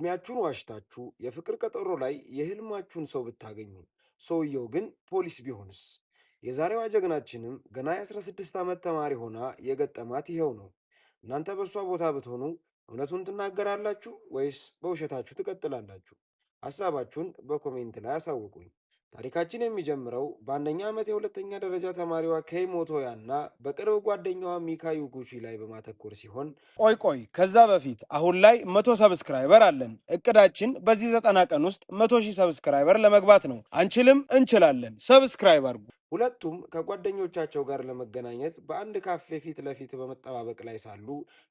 እድሜያችሁን ዋሽታችሁ የፍቅር ቀጠሮ ላይ የህልማችሁን ሰው ብታገኙ፣ ሰውየው ግን ፖሊስ ቢሆንስ? የዛሬዋ ጀግናችንም ገና የ16 ዓመት ተማሪ ሆና የገጠማት ይኸው ነው። እናንተ በእሷ ቦታ ብትሆኑ እውነቱን ትናገራላችሁ ወይስ በውሸታችሁ ትቀጥላላችሁ? ሐሳባችሁን በ comment ላይ አሳውቁኝ። ታሪካችን የሚጀምረው በአንደኛ ዓመት የሁለተኛ ደረጃ ተማሪዋ ኬይ ሞቶያ እና በቅርብ ጓደኛዋ ሚካ ዩጉቺ ላይ በማተኮር ሲሆን፣ ቆይ ቆይ፣ ከዛ በፊት አሁን ላይ 100 subscriber አለን። እቅዳችን በዚህ 90 ቀን ውስጥ 100,000 subscriber ለመግባት ነው። አንችልም፣ እንችላለን። Subscribe አድርጉ። ሁለቱም ከጓደኞቻቸው ጋር ለመገናኘት በአንድ ካፌ ፊት ለፊት በመጠባበቅ ላይ ሳሉ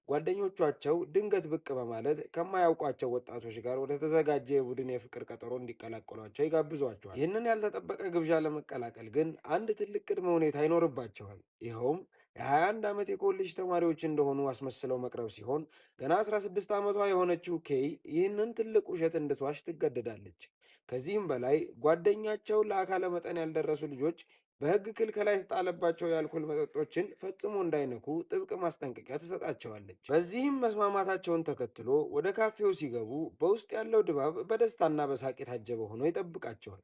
ጓደኞቻቸው ድንገት ብቅ በማለት ከማያውቋቸው ወጣቶች ጋር ወደ ተዘጋጀ የቡድን የፍቅር ቀጠሮ እንዲቀላቀሏቸው ይጋብዟቸዋል። ይህንን ያልተጠበቀ ግብዣ ለመቀላቀል ግን አንድ ትልቅ ቅድመ ሁኔታ ይኖርባቸዋል። ይኸውም የ21 ዓመት የኮሌጅ ተማሪዎች እንደሆኑ አስመስለው መቅረብ ሲሆን፣ ገና 16 ዓመቷ የሆነችው ኬይ ይህንን ትልቅ ውሸት እንድትዋሽ ትገደዳለች። ከዚህም በላይ ጓደኛቸው ለአካለ መጠን ያልደረሱ ልጆች በሕግ ክልከላ የተጣለባቸው የአልኮል መጠጦችን ፈጽሞ እንዳይነኩ ጥብቅ ማስጠንቀቂያ ትሰጣቸዋለች። በዚህም መስማማታቸውን ተከትሎ ወደ ካፌው ሲገቡ በውስጥ ያለው ድባብ በደስታና በሳቅ የታጀበ ሆኖ ይጠብቃቸዋል።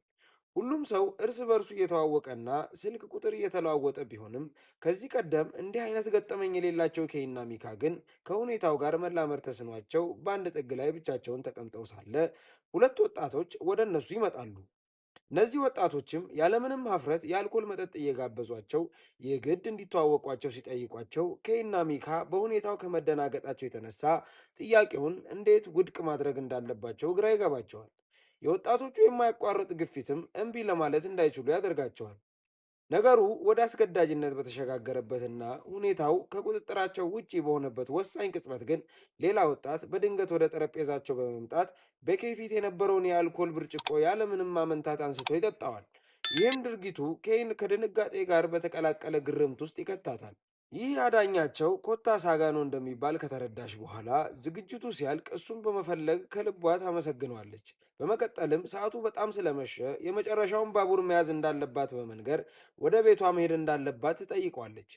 ሁሉም ሰው እርስ በርሱ እየተዋወቀና ስልክ ቁጥር እየተለዋወጠ ቢሆንም፣ ከዚህ ቀደም እንዲህ አይነት ገጠመኝ የሌላቸው ኬይና ሚካ ግን ከሁኔታው ጋር መላመድ ተስኗቸው በአንድ ጥግ ላይ ብቻቸውን ተቀምጠው ሳለ ሁለት ወጣቶች ወደ እነሱ ይመጣሉ። እነዚህ ወጣቶችም ያለምንም ሀፍረት የአልኮል መጠጥ እየጋበዟቸው የግድ እንዲተዋወቋቸው ሲጠይቋቸው ኬይና ሚካ በሁኔታው ከመደናገጣቸው የተነሳ ጥያቄውን እንዴት ውድቅ ማድረግ እንዳለባቸው ግራ ይገባቸዋል። የወጣቶቹ የማያቋርጥ ግፊትም እምቢ ለማለት እንዳይችሉ ያደርጋቸዋል። ነገሩ ወደ አስገዳጅነት በተሸጋገረበትና ሁኔታው ከቁጥጥራቸው ውጪ በሆነበት ወሳኝ ቅጽበት ግን ሌላ ወጣት በድንገት ወደ ጠረጴዛቸው በመምጣት በኬይ ፊት የነበረውን የአልኮል ብርጭቆ ያለምንም ማመንታት አንስቶ ይጠጣዋል። ይህም ድርጊቱ ኬይን ከድንጋጤ ጋር በተቀላቀለ ግርምት ውስጥ ይከታታል። ይህ አዳኛቸው ኮታ ሳጋኖ እንደሚባል ከተረዳች በኋላ ዝግጅቱ ሲያልቅ እሱን በመፈለግ ከልቧ ታመሰግነዋለች። በመቀጠልም ሰዓቱ በጣም ስለመሸ የመጨረሻውን ባቡር መያዝ እንዳለባት በመንገር ወደ ቤቷ መሄድ እንዳለባት ትጠይቋለች።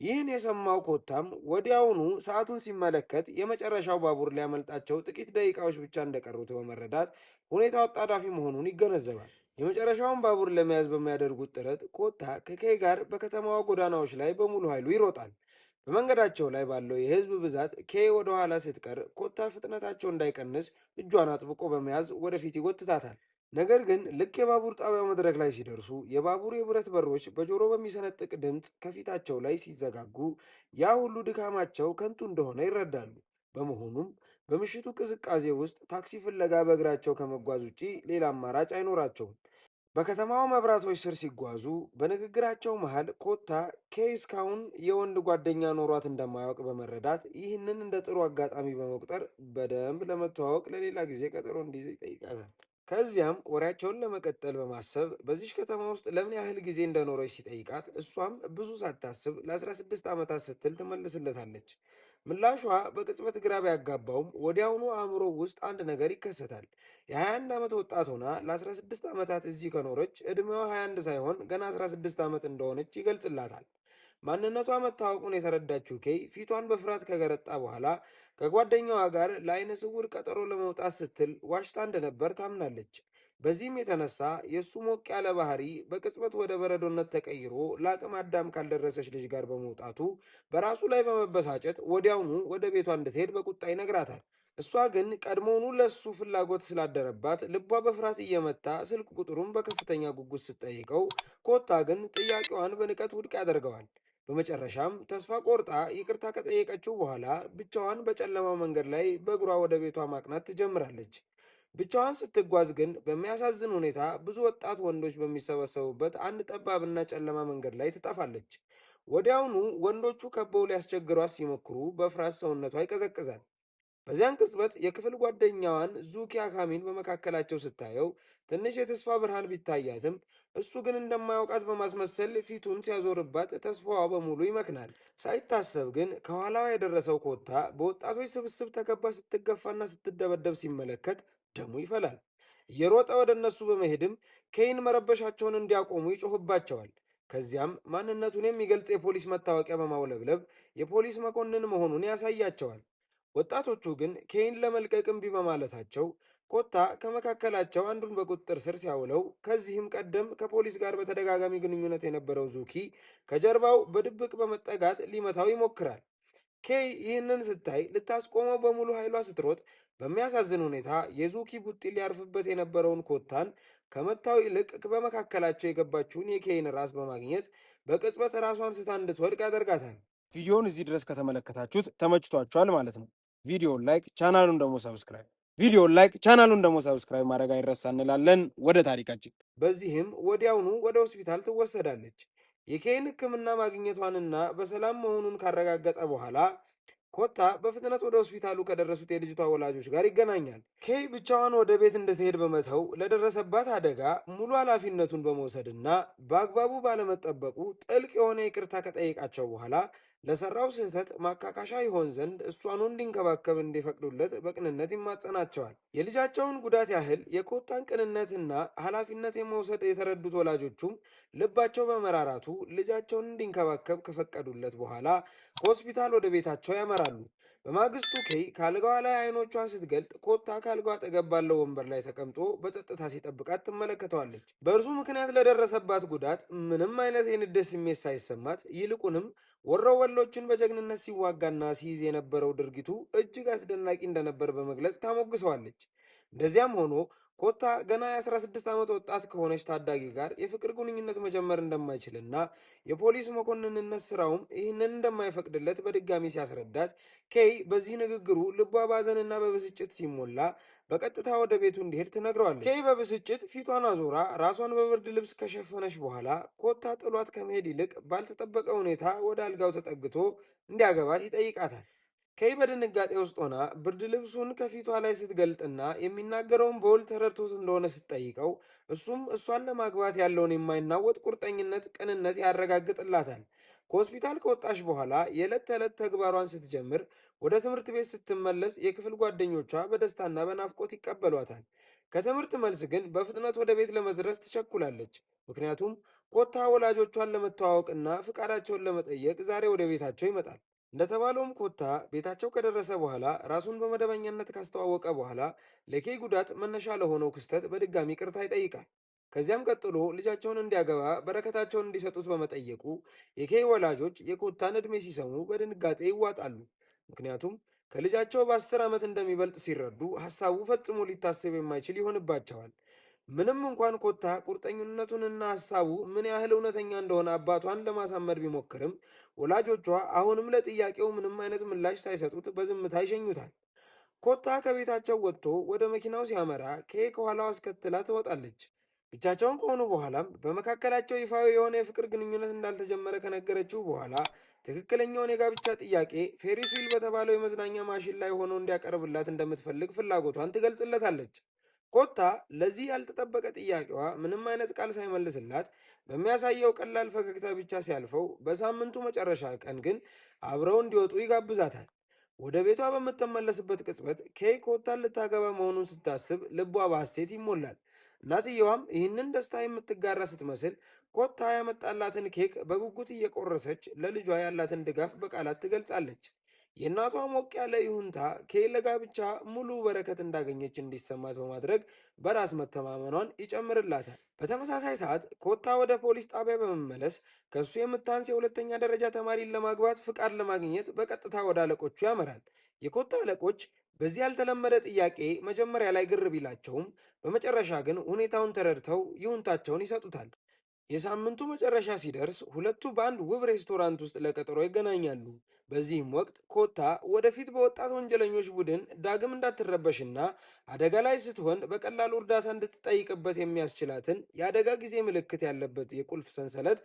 ይህን የሰማው ኮታም ወዲያውኑ ሰዓቱን ሲመለከት የመጨረሻው ባቡር ሊያመልጣቸው ጥቂት ደቂቃዎች ብቻ እንደቀሩት በመረዳት ሁኔታው አጣዳፊ መሆኑን ይገነዘባል። የመጨረሻውን ባቡር ለመያዝ በሚያደርጉት ጥረት ኮታ ከኬይ ጋር በከተማዋ ጎዳናዎች ላይ በሙሉ ኃይሉ ይሮጣል። በመንገዳቸው ላይ ባለው የህዝብ ብዛት ኬይ ወደ ኋላ ስትቀር ኮታ ፍጥነታቸው እንዳይቀንስ እጇን አጥብቆ በመያዝ ወደፊት ይጎትታታል። ነገር ግን ልክ የባቡር ጣቢያው መድረክ ላይ ሲደርሱ የባቡር የብረት በሮች በጆሮ በሚሰነጥቅ ድምፅ ከፊታቸው ላይ ሲዘጋጉ ያ ሁሉ ድካማቸው ከንቱ እንደሆነ ይረዳሉ። በመሆኑም በምሽቱ ቅዝቃዜ ውስጥ ታክሲ ፍለጋ በእግራቸው ከመጓዝ ውጪ ሌላ አማራጭ አይኖራቸውም። በከተማዋ መብራቶች ስር ሲጓዙ በንግግራቸው መሃል ኮታ ኬይ እስካሁን የወንድ ጓደኛ ኖሯት እንደማያውቅ በመረዳት ይህንን እንደ ጥሩ አጋጣሚ በመቁጠር በደንብ ለመተዋወቅ ለሌላ ጊዜ ቀጠሮ እንዲይዝ ይጠይቃታል። ከዚያም ወሬያቸውን ለመቀጠል በማሰብ በዚች ከተማ ውስጥ ለምን ያህል ጊዜ እንደኖረች ሲጠይቃት እሷም ብዙ ሳታስብ ለ16 ዓመታት ስትል ትመልስለታለች። ምላሿ በቅጽበት ግራ ቢያጋባውም ወዲያውኑ አእምሮ ውስጥ አንድ ነገር ይከሰታል። የ21 ዓመት ወጣት ሆና ለ16 ዓመታት እዚህ ከኖረች ዕድሜዋ 21 ሳይሆን ገና 16 ዓመት እንደሆነች ይገልጽላታል። ማንነቷ መታወቁን የተረዳችው ኬይ ፊቷን በፍርሃት ከገረጣ በኋላ ከጓደኛዋ ጋር ለአይነ ስውር ቀጠሮ ለመውጣት ስትል ዋሽታ እንደነበር ታምናለች። በዚህም የተነሳ የእሱ ሞቅ ያለ ባህሪ በቅጽበት ወደ በረዶነት ተቀይሮ ለአቅመ አዳም ካልደረሰች ልጅ ጋር በመውጣቱ በራሱ ላይ በመበሳጨት ወዲያውኑ ወደ ቤቷ እንድትሄድ በቁጣ ይነግራታል። እሷ ግን ቀድሞውኑ ለእሱ ፍላጎት ስላደረባት ልቧ በፍርሃት እየመታ ስልክ ቁጥሩን በከፍተኛ ጉጉት ስትጠይቀው ኮታ ግን ጥያቄዋን በንቀት ውድቅ ያደርገዋል። በመጨረሻም ተስፋ ቆርጣ ይቅርታ ከጠየቀችው በኋላ ብቻዋን በጨለማው መንገድ ላይ በእግሯ ወደ ቤቷ ማቅናት ትጀምራለች። ብቻዋን ስትጓዝ ግን በሚያሳዝን ሁኔታ ብዙ ወጣት ወንዶች በሚሰበሰቡበት አንድ ጠባብና ጨለማ መንገድ ላይ ትጠፋለች። ወዲያውኑ ወንዶቹ ከበው ሊያስቸግሯት ሲሞክሩ በፍርሃት ሰውነቷ ይቀዘቅዛል። በዚያን ቅጽበት የክፍል ጓደኛዋን ዙኪ አካሚን በመካከላቸው ስታየው ትንሽ የተስፋ ብርሃን ቢታያትም እሱ ግን እንደማያውቃት በማስመሰል ፊቱን ሲያዞርባት ተስፋዋ በሙሉ ይመክናል። ሳይታሰብ ግን ከኋላዋ የደረሰው ኮታ በወጣቶች ስብስብ ተከባ ስትገፋና ስትደበደብ ሲመለከት ደሙ ይፈላል። እየሮጠ ወደ እነሱ በመሄድም ኬይን መረበሻቸውን እንዲያቆሙ ይጮህባቸዋል። ከዚያም ማንነቱን የሚገልጽ የፖሊስ መታወቂያ በማውለብለብ የፖሊስ መኮንን መሆኑን ያሳያቸዋል። ወጣቶቹ ግን ኬይን ለመልቀቅ እምቢ በማለታቸው ኮታ ከመካከላቸው አንዱን በቁጥጥር ስር ሲያውለው፣ ከዚህም ቀደም ከፖሊስ ጋር በተደጋጋሚ ግንኙነት የነበረው ዙኪ ከጀርባው በድብቅ በመጠጋት ሊመታው ይሞክራል። ኬይ ይህንን ስታይ ልታስቆመው በሙሉ ኃይሏ ስትሮጥ በሚያሳዝን ሁኔታ የዙኪ ቡጢ ሊያርፍበት የነበረውን ኮታን ከመታው ይልቅ በመካከላቸው የገባችውን የኬይን ራስ በማግኘት በቅጽበት ራሷን ስታ እንድትወድቅ ያደርጋታል። ቪዲዮውን እዚህ ድረስ ከተመለከታችሁት ተመችቷችኋል ማለት ነው። ቪዲዮውን like፣ ቻናሉን ደግሞ subscribe ቪዲዮውን like፣ ቻናሉን ደግሞ subscribe ማድረግ አይረሳ እንላለን። ወደ ታሪካችን። በዚህም ወዲያውኑ ወደ ሆስፒታል ትወሰዳለች። የኬይን ሕክምና ማግኘቷንና በሰላም መሆኑን ካረጋገጠ በኋላ ኮታ በፍጥነት ወደ ሆስፒታሉ ከደረሱት የልጅቷ ወላጆች ጋር ይገናኛል። ኬይ ብቻዋን ወደ ቤት እንድትሄድ በመተው ለደረሰባት አደጋ ሙሉ ኃላፊነቱን በመውሰድና በአግባቡ ባለመጠበቁ ጥልቅ የሆነ ይቅርታ ከጠየቃቸው በኋላ ለሰራው ስህተት ማካካሻ ይሆን ዘንድ እሷኑ እንዲንከባከብ እንዲፈቅዱለት በቅንነት ይማጸናቸዋል። የልጃቸውን ጉዳት ያህል የኮታን ቅንነትና ኃላፊነት የመውሰድ የተረዱት ወላጆቹም ልባቸው በመራራቱ ልጃቸውን እንዲንከባከብ ከፈቀዱለት በኋላ ከሆስፒታል ወደ ቤታቸው ያመራሉ። በማግስቱ ኬይ ከአልጋዋ ላይ አይኖቿን ስትገልጥ ኮታ ከአልጋዋ አጠገብ ባለው ወንበር ላይ ተቀምጦ በጸጥታ ሲጠብቃት ትመለከተዋለች። በእርሱ ምክንያት ለደረሰባት ጉዳት ምንም አይነት የንዴት ስሜት ሳይሰማት ይልቁንም ወሮበሎችን በጀግንነት ሲዋጋና ሲይዝ የነበረው ድርጊቱ እጅግ አስደናቂ እንደነበር በመግለጽ ታሞግሰዋለች። እንደዚያም ሆኖ ኮታ ገና የ16 ዓመት ወጣት ከሆነች ታዳጊ ጋር የፍቅር ግንኙነት መጀመር እንደማይችልና የፖሊስ መኮንንነት ስራውም ይህንን እንደማይፈቅድለት በድጋሚ ሲያስረዳት ኬይ በዚህ ንግግሩ ልቧ በሐዘንና በብስጭት ሲሞላ በቀጥታ ወደ ቤቱ እንዲሄድ ትነግረዋለች። ኬይ በብስጭት ፊቷን አዞራ ራሷን በብርድ ልብስ ከሸፈነች በኋላ ኮታ ጥሏት ከመሄድ ይልቅ ባልተጠበቀ ሁኔታ ወደ አልጋው ተጠግቶ እንዲያገባት ይጠይቃታል። ኬይ በድንጋጤ ውስጥ ሆና ብርድ ልብሱን ከፊቷ ላይ ስትገልጥና የሚናገረውን በውል ተረድቶት እንደሆነ ስትጠይቀው እሱም እሷን ለማግባት ያለውን የማይናወጥ ቁርጠኝነት፣ ቅንነት ያረጋግጥላታል። ከሆስፒታል ከወጣች በኋላ የዕለት ተዕለት ተግባሯን ስትጀምር ወደ ትምህርት ቤት ስትመለስ የክፍል ጓደኞቿ በደስታና በናፍቆት ይቀበሏታል። ከትምህርት መልስ ግን በፍጥነት ወደ ቤት ለመድረስ ትቸኩላለች። ምክንያቱም ኮታ ወላጆቿን ለመተዋወቅና ፍቃዳቸውን ለመጠየቅ ዛሬ ወደ ቤታቸው ይመጣል። እንደተባለውም ኮታ ቤታቸው ከደረሰ በኋላ ራሱን በመደበኛነት ካስተዋወቀ በኋላ ለኬይ ጉዳት መነሻ ለሆነው ክስተት በድጋሚ ይቅርታ ይጠይቃል። ከዚያም ቀጥሎ ልጃቸውን እንዲያገባ በረከታቸውን እንዲሰጡት በመጠየቁ የኬይ ወላጆች የኮታን ዕድሜ ሲሰሙ በድንጋጤ ይዋጣሉ። ምክንያቱም ከልጃቸው በ10 ዓመት እንደሚበልጥ ሲረዱ ሐሳቡ ፈጽሞ ሊታሰብ የማይችል ይሆንባቸዋል። ምንም እንኳን ኮታ ቁርጠኝነቱንና ሐሳቡ ምን ያህል እውነተኛ እንደሆነ አባቷን ለማሳመን ቢሞክርም ወላጆቿ አሁንም ለጥያቄው ምንም አይነት ምላሽ ሳይሰጡት በዝምታ ይሸኙታል። ኮታ ከቤታቸው ወጥቶ ወደ መኪናው ሲያመራ ኬይ ከኋላው አስከትላ ትወጣለች። ብቻቸውን ከሆኑ በኋላም በመካከላቸው ይፋዊ የሆነ የፍቅር ግንኙነት እንዳልተጀመረ ከነገረችው በኋላ ትክክለኛውን የጋብቻ ጥያቄ Ferris wheel በተባለው የመዝናኛ ማሽን ላይ ሆኖ እንዲያቀርብላት እንደምትፈልግ ፍላጎቷን ትገልጽለታለች። ኮታ ለዚህ ያልተጠበቀ ጥያቄዋ ምንም አይነት ቃል ሳይመልስላት በሚያሳየው ቀላል ፈገግታ ብቻ ሲያልፈው፣ በሳምንቱ መጨረሻ ቀን ግን አብረው እንዲወጡ ይጋብዛታል። ወደ ቤቷ በምትመለስበት ቅጽበት ኬይ ኮታን ልታገባ መሆኑን ስታስብ ልቧ በሐሴት ይሞላል። እናትየዋም ይህንን ደስታ የምትጋራ ስትመስል ኮታ ያመጣላትን ኬክ በጉጉት እየቆረሰች ለልጇ ያላትን ድጋፍ በቃላት ትገልጻለች። የእናቷ ሞቅ ያለ ይሁንታ ኬይ ለጋብቻ ሙሉ በረከት እንዳገኘች እንዲሰማት በማድረግ በራስ መተማመኗን ይጨምርላታል። በተመሳሳይ ሰዓት ኮታ ወደ ፖሊስ ጣቢያ በመመለስ ከእሱ የምታንስ የሁለተኛ ደረጃ ተማሪን ለማግባት ፍቃድ ለማግኘት በቀጥታ ወደ አለቆቹ ያመራል። የኮታ አለቆች በዚህ ያልተለመደ ጥያቄ መጀመሪያ ላይ ግር ቢላቸውም በመጨረሻ ግን ሁኔታውን ተረድተው ይሁንታቸውን ይሰጡታል። የሳምንቱ መጨረሻ ሲደርስ ሁለቱ በአንድ ውብ ሬስቶራንት ውስጥ ለቀጠሮ ይገናኛሉ። በዚህም ወቅት ኮታ ወደፊት በወጣት ወንጀለኞች ቡድን ዳግም እንዳትረበሽና አደጋ ላይ ስትሆን በቀላሉ እርዳታ እንድትጠይቅበት የሚያስችላትን የአደጋ ጊዜ ምልክት ያለበት የቁልፍ ሰንሰለት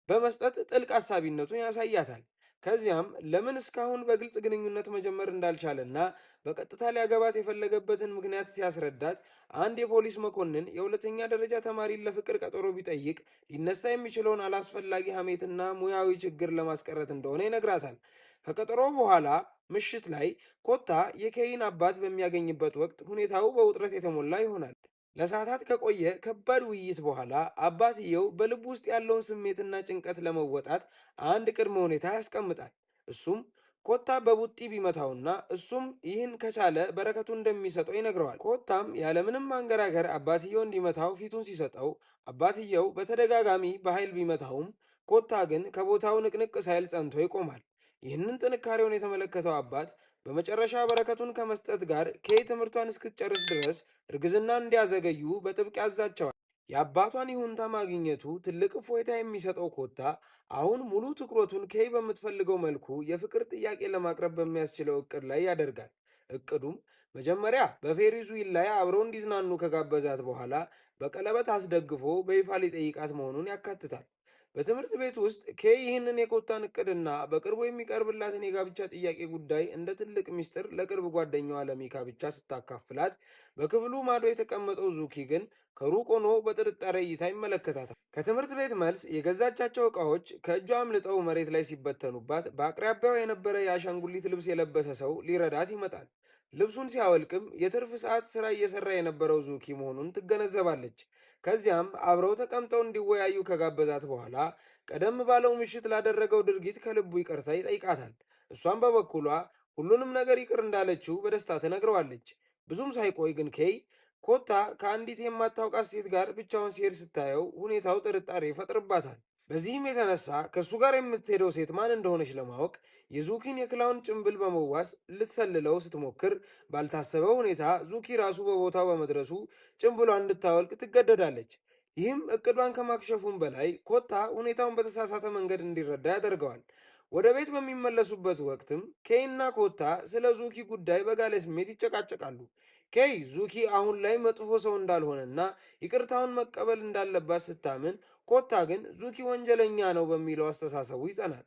በመስጠት ጥልቅ አሳቢነቱን ያሳያታል። ከዚያም ለምን እስካሁን በግልጽ ግንኙነት መጀመር እንዳልቻለና በቀጥታ ሊያገባት የፈለገበትን ምክንያት ሲያስረዳት አንድ የፖሊስ መኮንን የሁለተኛ ደረጃ ተማሪን ለፍቅር ቀጠሮ ቢጠይቅ ሊነሳ የሚችለውን አላስፈላጊ ሐሜትና ሙያዊ ችግር ለማስቀረት እንደሆነ ይነግራታል። ከቀጠሮው በኋላ ምሽት ላይ ኮታ የኬይን አባት በሚያገኝበት ወቅት ሁኔታው በውጥረት የተሞላ ይሆናል። ለሰዓታት ከቆየ ከባድ ውይይት በኋላ አባትየው በልብ ውስጥ ያለውን ስሜትና ጭንቀት ለመወጣት አንድ ቅድመ ሁኔታ ያስቀምጣል። እሱም ኮታ በቡጢ ቢመታውና እሱም ይህን ከቻለ በረከቱ እንደሚሰጠው ይነግረዋል። ኮታም ያለምንም ማንገራገር አባትየው እንዲመታው ፊቱን ሲሰጠው አባትየው በተደጋጋሚ በኃይል ቢመታውም ኮታ ግን ከቦታው ንቅንቅ ሳይል ጸንቶ ይቆማል። ይህንን ጥንካሬውን የተመለከተው አባት በመጨረሻ በረከቱን ከመስጠት ጋር ኬይ ትምህርቷን እስክትጨርስ ድረስ እርግዝና እንዲያዘገዩ በጥብቅ ያዛቸዋል። የአባቷን ይሁንታ ማግኘቱ ትልቅ እፎይታ የሚሰጠው ኮታ አሁን ሙሉ ትኩረቱን ኬይ በምትፈልገው መልኩ የፍቅር ጥያቄ ለማቅረብ በሚያስችለው እቅድ ላይ ያደርጋል። እቅዱም መጀመሪያ በ Ferris wheel ላይ አብረው እንዲዝናኑ ከጋበዛት በኋላ በቀለበት አስደግፎ በይፋ ሊጠይቃት መሆኑን ያካትታል። በትምህርት ቤት ውስጥ ኬይ ይህንን የኮታን እቅድና በቅርቡ የሚቀርብላትን የጋብቻ ጥያቄ ጉዳይ እንደ ትልቅ ሚስጥር ለቅርብ ጓደኛዋ ለሚካ ብቻ ስታካፍላት፣ በክፍሉ ማዶ የተቀመጠው ዙኪ ግን ከሩቅ ሆኖ በጥርጣሬ እይታ ይመለከታታል። ከትምህርት ቤት መልስ የገዛቻቸው ዕቃዎች ከእጇ አምልጠው መሬት ላይ ሲበተኑባት በአቅራቢያው የነበረ የአሻንጉሊት ልብስ የለበሰ ሰው ሊረዳት ይመጣል። ልብሱን ሲያወልቅም የትርፍ ሰዓት ስራ እየሰራ የነበረው ዙኪ መሆኑን ትገነዘባለች። ከዚያም አብረው ተቀምጠው እንዲወያዩ ከጋበዛት በኋላ ቀደም ባለው ምሽት ላደረገው ድርጊት ከልቡ ይቅርታ ይጠይቃታል። እሷም በበኩሏ ሁሉንም ነገር ይቅር እንዳለችው በደስታ ትነግረዋለች። ብዙም ሳይቆይ ግን ኬይ ኮታ ከአንዲት የማታውቃት ሴት ጋር ብቻውን ሲሄድ ስታየው ሁኔታው ጥርጣሬ ይፈጥርባታል። በዚህም የተነሳ ከእሱ ጋር የምትሄደው ሴት ማን እንደሆነች ለማወቅ የዙኪን የ clown ጭንብል በመዋስ ልትሰልለው ስትሞክር ባልታሰበ ሁኔታ ዙኪ ራሱ በቦታው በመድረሱ ጭንብሏን እንድታወልቅ ትገደዳለች። ይህም እቅዷን ከማክሸፉም በላይ ኮታ ሁኔታውን በተሳሳተ መንገድ እንዲረዳ ያደርገዋል። ወደ ቤት በሚመለሱበት ወቅትም ኬይና ኮታ ስለ ዙኪ ጉዳይ በጋለ ስሜት ይጨቃጨቃሉ። ኬይ ዙኪ አሁን ላይ መጥፎ ሰው እንዳልሆነና ይቅርታውን መቀበል እንዳለባት ስታምን፣ ኮታ ግን ዙኪ ወንጀለኛ ነው በሚለው አስተሳሰቡ ይጸናል።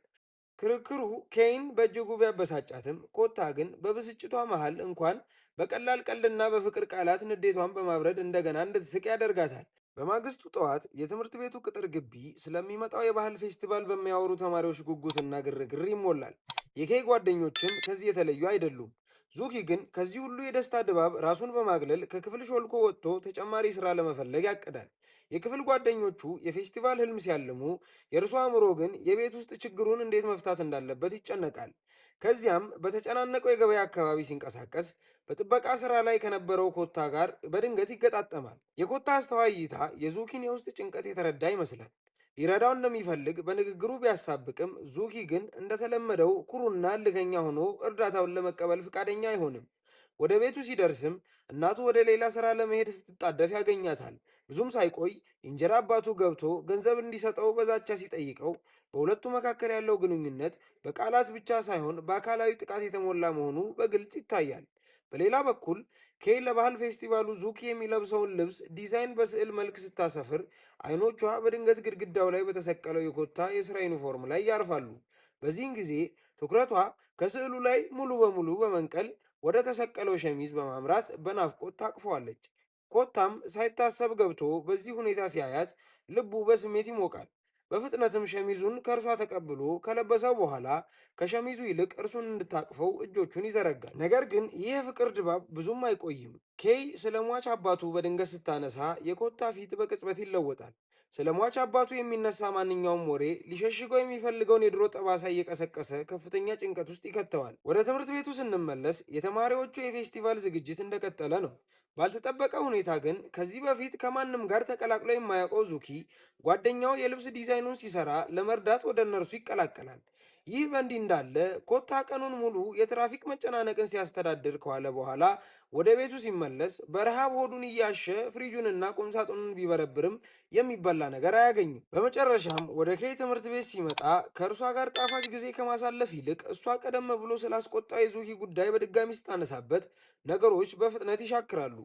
ክርክሩ ኬይን በእጅጉ ቢያበሳጫትም ኮታ ግን በብስጭቷ መሃል እንኳን በቀላል ቀልድና በፍቅር ቃላት ንዴቷን በማብረድ እንደገና እንድትስቅ ያደርጋታል። በማግስቱ ጠዋት የትምህርት ቤቱ ቅጥር ግቢ ስለሚመጣው የባህል ፌስቲቫል በሚያወሩ ተማሪዎች ጉጉትና ግርግር ይሞላል። የኬይ ጓደኞችም ከዚህ የተለዩ አይደሉም። ዙኪ ግን ከዚህ ሁሉ የደስታ ድባብ ራሱን በማግለል ከክፍል ሾልኮ ወጥቶ ተጨማሪ ስራ ለመፈለግ ያቅዳል። የክፍል ጓደኞቹ የፌስቲቫል ህልም ሲያልሙ፣ የእርሱ አእምሮ ግን የቤት ውስጥ ችግሩን እንዴት መፍታት እንዳለበት ይጨነቃል። ከዚያም በተጨናነቀው የገበያ አካባቢ ሲንቀሳቀስ በጥበቃ ስራ ላይ ከነበረው ኮታ ጋር በድንገት ይገጣጠማል። የኮታ አስተዋይ እይታ የዙኪን የውስጥ ጭንቀት የተረዳ ይመስላል። ሊረዳው እንደሚፈልግ በንግግሩ ቢያሳብቅም ዙኪ ግን እንደተለመደው ኩሩና እልከኛ ሆኖ እርዳታውን ለመቀበል ፈቃደኛ አይሆንም። ወደ ቤቱ ሲደርስም እናቱ ወደ ሌላ ስራ ለመሄድ ስትጣደፍ ያገኛታል። ብዙም ሳይቆይ የእንጀራ አባቱ ገብቶ ገንዘብ እንዲሰጠው በዛቻ ሲጠይቀው በሁለቱ መካከል ያለው ግንኙነት በቃላት ብቻ ሳይሆን በአካላዊ ጥቃት የተሞላ መሆኑ በግልጽ ይታያል። በሌላ በኩል ኬይ ለባህል ፌስቲቫሉ ዙኪ የሚለብሰውን ልብስ ዲዛይን በስዕል መልክ ስታሰፍር አይኖቿ በድንገት ግድግዳው ላይ በተሰቀለው የኮታ የስራ ዩኒፎርም ላይ ያርፋሉ። በዚህን ጊዜ ትኩረቷ ከስዕሉ ላይ ሙሉ በሙሉ በመንቀል ወደ ተሰቀለው ሸሚዝ በማምራት በናፍቆት ታቅፈዋለች። ኮታም ሳይታሰብ ገብቶ በዚህ ሁኔታ ሲያያት ልቡ በስሜት ይሞቃል። በፍጥነትም ሸሚዙን ከእርሷ ተቀብሎ ከለበሰው በኋላ ከሸሚዙ ይልቅ እርሱን እንድታቅፈው እጆቹን ይዘረጋል። ነገር ግን ይህ የፍቅር ድባብ ብዙም አይቆይም። ኬይ ስለ ሟች አባቱ በድንገት ስታነሳ የኮታ ፊት በቅጽበት ይለወጣል። ስለ ሟች አባቱ የሚነሳ ማንኛውም ወሬ ሊሸሽገው የሚፈልገውን የድሮ ጠባሳ እየቀሰቀሰ ከፍተኛ ጭንቀት ውስጥ ይከተዋል። ወደ ትምህርት ቤቱ ስንመለስ የተማሪዎቹ የፌስቲቫል ዝግጅት እንደቀጠለ ነው። ባልተጠበቀ ሁኔታ ግን ከዚህ በፊት ከማንም ጋር ተቀላቅሎ የማያውቀው ዙኪ ጓደኛው የልብስ ዲዛይኑን ሲሰራ ለመርዳት ወደ እነርሱ ይቀላቀላል። ይህ በእንዲህ እንዳለ ኮታ ቀኑን ሙሉ የትራፊክ መጨናነቅን ሲያስተዳድር ከዋለ በኋላ ወደ ቤቱ ሲመለስ በረሃብ ሆዱን እያሸ ፍሪጁንና ቁምሳጥኑን ቢበረብርም የሚበላ ነገር አያገኝም። በመጨረሻም ወደ ኬይ ትምህርት ቤት ሲመጣ ከእርሷ ጋር ጣፋጭ ጊዜ ከማሳለፍ ይልቅ እሷ ቀደም ብሎ ስላስቆጣው የዙኪ ጉዳይ በድጋሚ ስታነሳበት ነገሮች በፍጥነት ይሻክራሉ።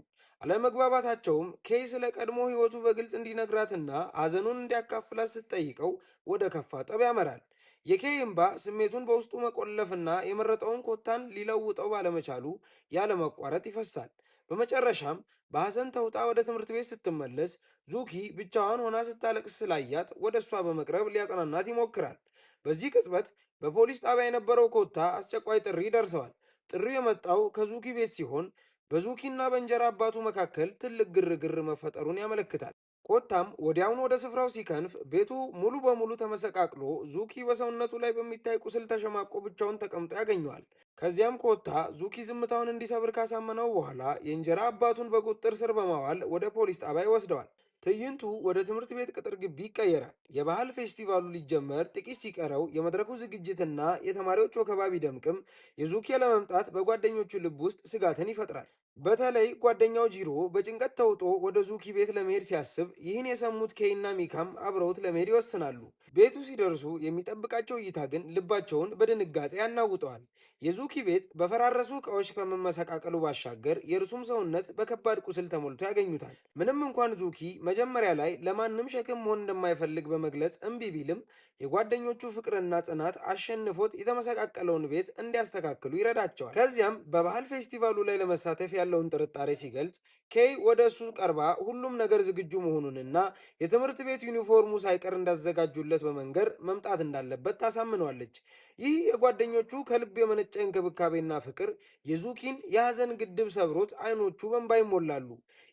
አለመግባባታቸውም ኬይ ስለ ቀድሞ ሕይወቱ በግልጽ እንዲነግራትና ሐዘኑን እንዲያካፍላት ስትጠይቀው ወደ ከፋ ጠብ ያመራል። የኬይ እምባ ስሜቱን በውስጡ መቆለፍና የመረጠውን ኮታን ሊለውጠው ባለመቻሉ ያለመቋረጥ ይፈሳል። በመጨረሻም በሐዘን ተውጣ ወደ ትምህርት ቤት ስትመለስ ዙኪ ብቻዋን ሆና ስታለቅስ ስላያት ወደ እሷ በመቅረብ ሊያጽናናት ይሞክራል። በዚህ ቅጽበት በፖሊስ ጣቢያ የነበረው ኮታ አስቸኳይ ጥሪ ደርሰዋል። ጥሪው የመጣው ከዙኪ ቤት ሲሆን በዙኪና በእንጀራ አባቱ መካከል ትልቅ ግርግር መፈጠሩን ያመለክታል። ኮታም ወዲያውኑ ወደ ስፍራው ሲከንፍ ቤቱ ሙሉ በሙሉ ተመሰቃቅሎ ዙኪ በሰውነቱ ላይ በሚታይ ቁስል ተሸማቆ ብቻውን ተቀምጦ ያገኘዋል። ከዚያም ኮታ ዙኪ ዝምታውን እንዲሰብር ካሳመነው በኋላ የእንጀራ አባቱን በቁጥጥር ስር በማዋል ወደ ፖሊስ ጣቢያ ይወስደዋል። ትዕይንቱ ወደ ትምህርት ቤት ቅጥር ግቢ ይቀየራል። የባህል ፌስቲቫሉ ሊጀመር ጥቂት ሲቀረው የመድረኩ ዝግጅትና የተማሪዎች ወከባ ቢደምቅም የዙኪ አለመምጣት በጓደኞቹ ልብ ውስጥ ስጋትን ይፈጥራል። በተለይ ጓደኛው ጂሮ በጭንቀት ተውጦ ወደ ዙኪ ቤት ለመሄድ ሲያስብ ይህን የሰሙት ኬይና ሚካም አብረውት ለመሄድ ይወስናሉ። ቤቱ ሲደርሱ የሚጠብቃቸው እይታ ግን ልባቸውን በድንጋጤ ያናውጠዋል። የዙኪ ቤት በፈራረሱ ዕቃዎች ከመመሰቃቀሉ ባሻገር የእርሱም ሰውነት በከባድ ቁስል ተሞልቶ ያገኙታል። ምንም እንኳን ዙኪ መጀመሪያ ላይ ለማንም ሸክም መሆን እንደማይፈልግ በመግለጽ እምቢ ቢልም የጓደኞቹ ፍቅርና ጽናት አሸንፎት የተመሰቃቀለውን ቤት እንዲያስተካክሉ ይረዳቸዋል። ከዚያም በባህል ፌስቲቫሉ ላይ ለመሳተፍ ያለውን ጥርጣሬ ሲገልጽ ኬይ ወደ እሱ ቀርባ ሁሉም ነገር ዝግጁ መሆኑንና የትምህርት ቤት ዩኒፎርሙ ሳይቀር እንዳዘጋጁለት በመንገር መምጣት እንዳለበት ታሳምነዋለች። ይህ የጓደኞቹ ከልብ የመነጨ እንክብካቤና ፍቅር የዙኪን የሐዘን ግድብ ሰብሮት አይኖቹ በእንባ ይሞላሉ።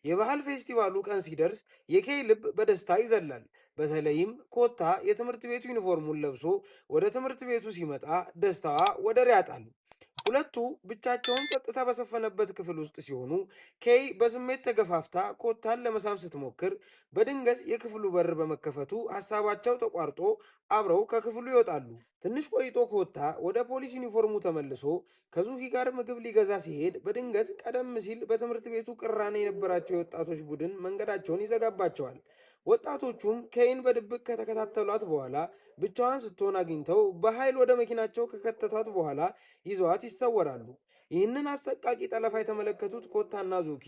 የባህል ፌስቲቫሉ ቀን ሲደርስ የኬይ ልብ በደስታ ይዘላል። በተለይም ኮታ የትምህርት ቤቱ ዩኒፎርሙን ለብሶ ወደ ትምህርት ቤቱ ሲመጣ ደስታዋ ወደር ያጣል። ሁለቱ ብቻቸውን ጸጥታ በሰፈነበት ክፍል ውስጥ ሲሆኑ ኬይ በስሜት ተገፋፍታ ኮታን ለመሳም ስትሞክር በድንገት የክፍሉ በር በመከፈቱ ሀሳባቸው ተቋርጦ አብረው ከክፍሉ ይወጣሉ። ትንሽ ቆይቶ ኮታ ወደ ፖሊስ ዩኒፎርሙ ተመልሶ ከዙኪ ጋር ምግብ ሊገዛ ሲሄድ በድንገት ቀደም ሲል በትምህርት ቤቱ ቅራኔ የነበራቸው የወጣቶች ቡድን መንገዳቸውን ይዘጋባቸዋል። ወጣቶቹም ኬይን በድብቅ ከተከታተሏት በኋላ ብቻዋን ስትሆን አግኝተው በኃይል ወደ መኪናቸው ከከተቷት በኋላ ይዘዋት ይሰወራሉ። ይህንን አሰቃቂ ጠለፋ የተመለከቱት ኮታና ዙኪ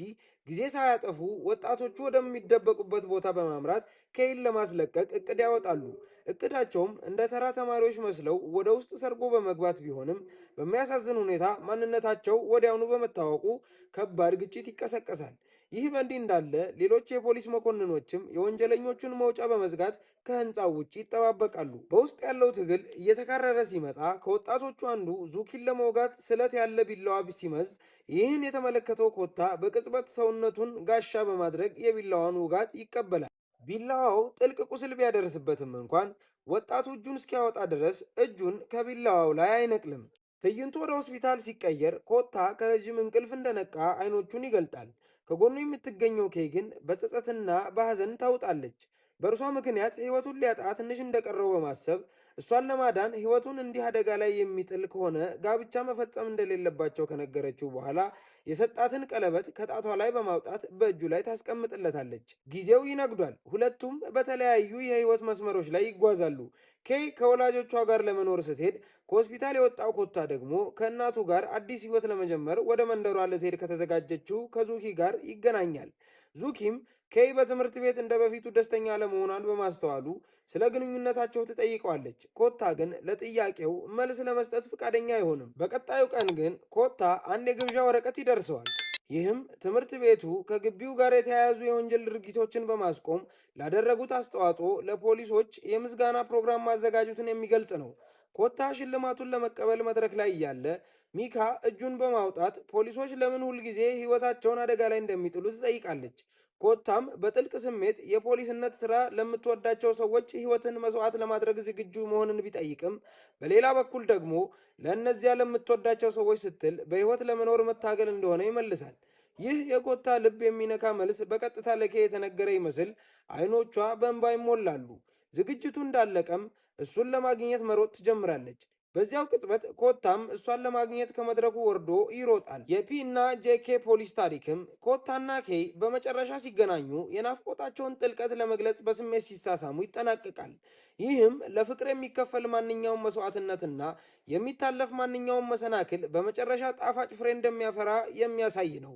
ጊዜ ሳያጠፉ ወጣቶቹ ወደሚደበቁበት ቦታ በማምራት ኬይን ለማስለቀቅ እቅድ ያወጣሉ። እቅዳቸውም እንደ ተራ ተማሪዎች መስለው ወደ ውስጥ ሰርጎ በመግባት ቢሆንም በሚያሳዝን ሁኔታ ማንነታቸው ወዲያውኑ በመታወቁ ከባድ ግጭት ይቀሰቀሳል። ይህ በእንዲህ እንዳለ ሌሎች የፖሊስ መኮንኖችም የወንጀለኞቹን መውጫ በመዝጋት ከህንፃው ውጭ ይጠባበቃሉ። በውስጥ ያለው ትግል እየተካረረ ሲመጣ ከወጣቶቹ አንዱ ዙኪን ለመውጋት ስለት ያለ ቢላዋ ሲመዝ ይህን የተመለከተው ኮታ በቅጽበት ሰውነቱን ጋሻ በማድረግ የቢላዋን ውጋት ይቀበላል። ቢላዋው ጥልቅ ቁስል ቢያደርስበትም እንኳን ወጣቱ እጁን እስኪያወጣ ድረስ እጁን ከቢላዋው ላይ አይነቅልም። ትዕይንቱ ወደ ሆስፒታል ሲቀየር ኮታ ከረዥም እንቅልፍ እንደነቃ አይኖቹን ይገልጣል። ከጎኑ የምትገኘው ኬይ ግን በጸጸትና በሐዘን ታውጣለች። በእርሷ ምክንያት ሕይወቱን ሊያጣ ትንሽ እንደቀረው በማሰብ እሷን ለማዳን ሕይወቱን እንዲህ አደጋ ላይ የሚጥል ከሆነ ጋብቻ መፈጸም እንደሌለባቸው ከነገረችው በኋላ የሰጣትን ቀለበት ከጣቷ ላይ በማውጣት በእጁ ላይ ታስቀምጥለታለች። ጊዜው ይነግዷል። ሁለቱም በተለያዩ የሕይወት መስመሮች ላይ ይጓዛሉ። ኬይ ከወላጆቿ ጋር ለመኖር ስትሄድ ከሆስፒታል የወጣው ኮታ ደግሞ ከእናቱ ጋር አዲስ ሕይወት ለመጀመር ወደ መንደሯ ልትሄድ ከተዘጋጀችው ከዙኪ ጋር ይገናኛል። ዙኪም ኬይ በትምህርት ቤት እንደ በፊቱ ደስተኛ አለመሆኗን በማስተዋሉ ስለ ግንኙነታቸው ትጠይቀዋለች። ኮታ ግን ለጥያቄው መልስ ለመስጠት ፈቃደኛ አይሆንም። በቀጣዩ ቀን ግን ኮታ አንድ የግብዣ ወረቀት ይደርሰዋል። ይህም ትምህርት ቤቱ ከግቢው ጋር የተያያዙ የወንጀል ድርጊቶችን በማስቆም ላደረጉት አስተዋጽኦ ለፖሊሶች የምስጋና ፕሮግራም ማዘጋጀቱን የሚገልጽ ነው። ኮታ ሽልማቱን ለመቀበል መድረክ ላይ እያለ ሚካ እጁን በማውጣት ፖሊሶች ለምን ሁልጊዜ ሕይወታቸውን አደጋ ላይ እንደሚጥሉ ትጠይቃለች። ኮታም በጥልቅ ስሜት የፖሊስነት ስራ ለምትወዳቸው ሰዎች ሕይወትን መስዋዕት ለማድረግ ዝግጁ መሆንን ቢጠይቅም በሌላ በኩል ደግሞ ለእነዚያ ለምትወዳቸው ሰዎች ስትል በሕይወት ለመኖር መታገል እንደሆነ ይመልሳል። ይህ የኮታ ልብ የሚነካ መልስ በቀጥታ ለኬ የተነገረ ይመስል አይኖቿ በእንባ ይሞላሉ። ዝግጅቱ እንዳለቀም እሱን ለማግኘት መሮጥ ትጀምራለች። በዚያው ቅጽበት ኮታም እሷን ለማግኘት ከመድረኩ ወርዶ ይሮጣል። የፒ እና ጄኬ ፖሊስ ታሪክም ኮታና ኬይ በመጨረሻ ሲገናኙ የናፍቆታቸውን ጥልቀት ለመግለጽ በስሜት ሲሳሳሙ ይጠናቀቃል። ይህም ለፍቅር የሚከፈል ማንኛውም መስዋዕትነትና የሚታለፍ ማንኛውም መሰናክል በመጨረሻ ጣፋጭ ፍሬ እንደሚያፈራ የሚያሳይ ነው።